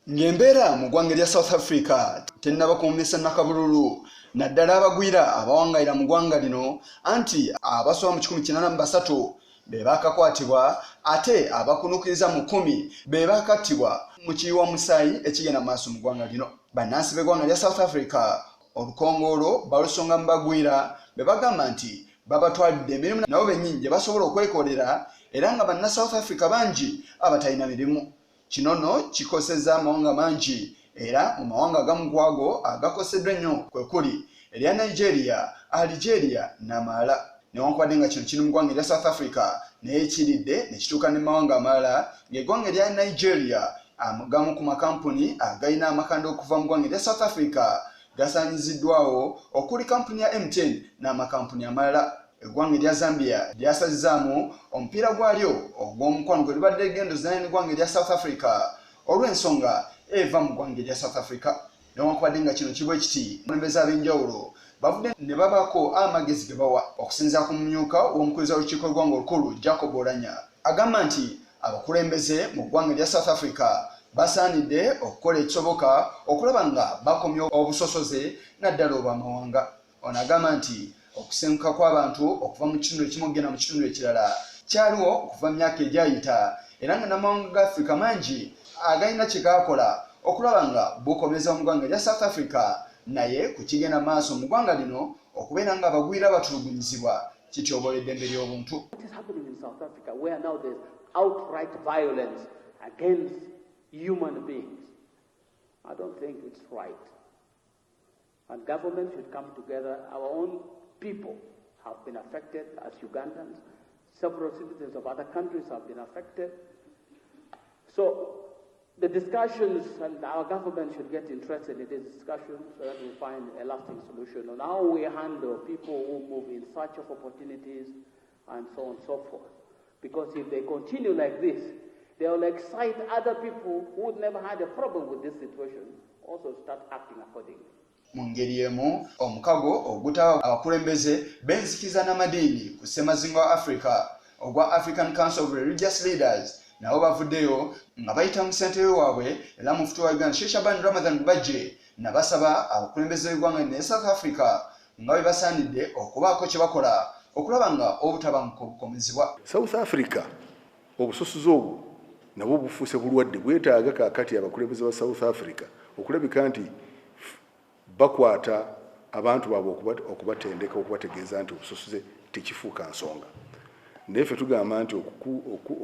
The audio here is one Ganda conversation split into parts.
Ng'embeera mu ggwanga erya South Africa tennaba kuwumisa nakabululu naddala abagwira abawangaalira mu ggwanga lino anti abasoba mu 183 be baakakwatibwa ate abakunuukiriza mu 10 be baakattibwa mu kiyiwa musaayi ekigenda mu maaso mu ggwanga lino. Bannansi b'eggwanga lya South Africa olukongoolo balusonga mu bagwira be bagamba nti babatwalidde emirimu nabo bennyini gye basobola okwekolera era nga banna South Africa bangi abatalina mirimu. Kino nno kikosezza amawanga mangi era mu mawanga agamu ku ago agakoseddwa ennyo kwe kuli erya Nigeria, Algeria n'amalala. Newankubadde nga kino kiri mu ggwanga erya South Africa naye kiridde ne kituuka ne mu mawanga amalala ng'eggwanga erya Nigeria agamu ku makampuni agalina amakanda okuva mu ggwanga erya South Africa gasaanyiziddwawo okuli kampuni ya MTN n'amakampuni amalala. Eggwanga erya Zambia lyasazizaamu omupiira gwalyo ogw'omukwano gwe libadde ligenda ozannya n'eggwanga erya South Africa olw'ensonga eva mu ggwanga erya South Africa. Newankubadde nga kino kibwe kiti, abakulembeze ab'enjawulo bavudde ne babaako amagezi ge bawa. Okusinziira ku mumyuka w'omukubiriza w'olukiiko lw'eggwanga olukulu Jacob Oulanyah agamba nti abakulembeze mu ggwanga erya South Africa basaanidde okukola ekisoboka okulaba nga bakomya obusosoze naddala obw'amawanga. Ono agamba nti okusenguka kw'abantu okuva mu kitundu ekimu okugenda mu kitundu ekirala kyaliwo okuva mu myaka egyayita era nga n'amawanga ga Africa mangi agalina kye gaakola okulaba nga bukomeza mu ggwanga erya South Africa naye ku kigenda maaso mu ggwanga lino okubeera nga abagwira batulugunyizibwa kityoboola eddembe ly'obuntu. What is happening in South Africa, where now there's outright violence against human beings? I don't think it's right. And government should come together. Our own people have been affected as Ugandans. Several citizens of other countries have been affected. So the discussions, and our government should get interested in these discussions so that we find a lasting solution on how we handle people who move in search of opportunities and so on and so forth. Because if they continue like this, they will excite other people who never had a problem with this situation, also start acting accordingly. Mu ngeri emu omukago ogutaba abakulembeze b'enzikiriza n'amadiini ku ssemazinga wa Africa ogwa African Council of Religious Leaders nabo bavuddeyo nga bayita mu ssentebe waabwe era mufuti wa Uganda Sheikh Shaban Ramadhan Mubajje nabasaba abakulembeze b'eggwanga ne South Africa nga bwe basaanidde okubaako kye bakola okulaba nga obutabanguko bukomezebwa. South Africa obusosoze obwo nabwo bufuuse bulwadde bwetaaga kaakati abakulembeze ba South Africa okulabika nti bakwata abantu baabwe okubatendeka okubategeeza nti obusosoze tekifuuka nsonga. Naye ffe tugamba nti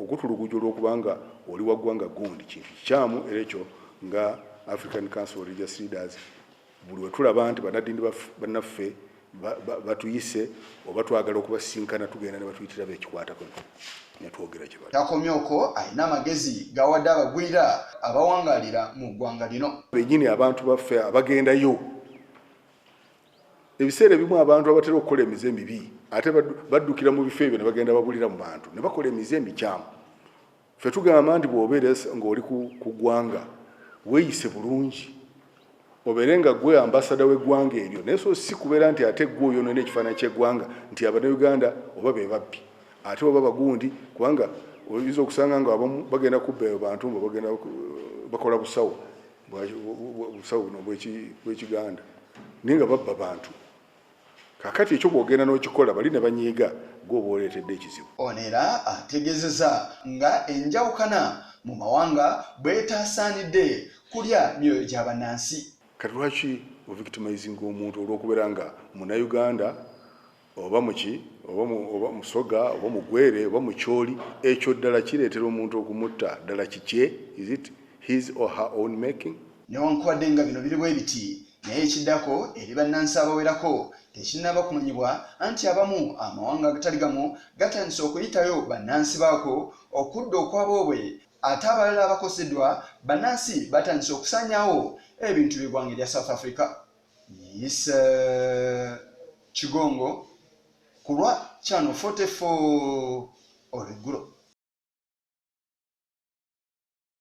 okutuluguja olw'okubanga oli wa ggwanga gundi kintu kikyamu, era ekyo nga African Council of Religious Leaders buli we tulaba nti bannaddiini bannaffe batuyise oba twagala okubasinkana tugenda ne batuyitira bekikwatako ne twogera kye bali. Takomye okwo, alina amagezi gawadde abagwira abawangaalira mu ggwanga lino. Bennyini abantu baffe abagendayo ebiseera ebimu abantu abatera okukola emize emibi ate baddukira mu bifo ebyo ne bagenda babulira mu bantu ne bakola emize emikyamu. Ffe tugamba nti bw'obeera ng'oli ku ggwanga weeyise bulungi obeere nga gwe ambasada w'eggwanga eryo, naye so si kubeera nti ate gwe oyonoona ekifaananyi ky'eggwanga nti Abannayuganda oba be babbi ate oba bagundi, kubanga oyinza okusanga nga abamu bagenda kubba eyo bantu nga bagenda bakola busawo busawo buno bw'ekiganda naye nga babba bantu. Kaakati ekyo bw'ogenda n'okikola bali ne banyiiga gwe oba oleetedde ekizibu. Ono era ategeezezza nga enjawukana mu mawanga bw'etaasaanidde kulya myoyo gya bannansi. Kati lwaki ovictimizinga omuntu olw'okubeera nga Munnayuganda oba muki oba Musoga oba Mugwere oba Mukyoli? Ekyo ddala kireetera omuntu okumutta ddala kikye? Is it his or her own making? Newankubadde nga bino biri bwe biti, naye ekiddako eri bannansi abawerako tekinnaba kumanyibwa anti abamu amawanga agatali gamu gatandise okuyitayo bannansi baako okudda okwaboobwe ate abalala abakoseddwa bannansi batandise okusaanyaawo ebintu by'eggwanga erya South Africa. Yise Kigongo ku lwa Channel 44 olweggulo.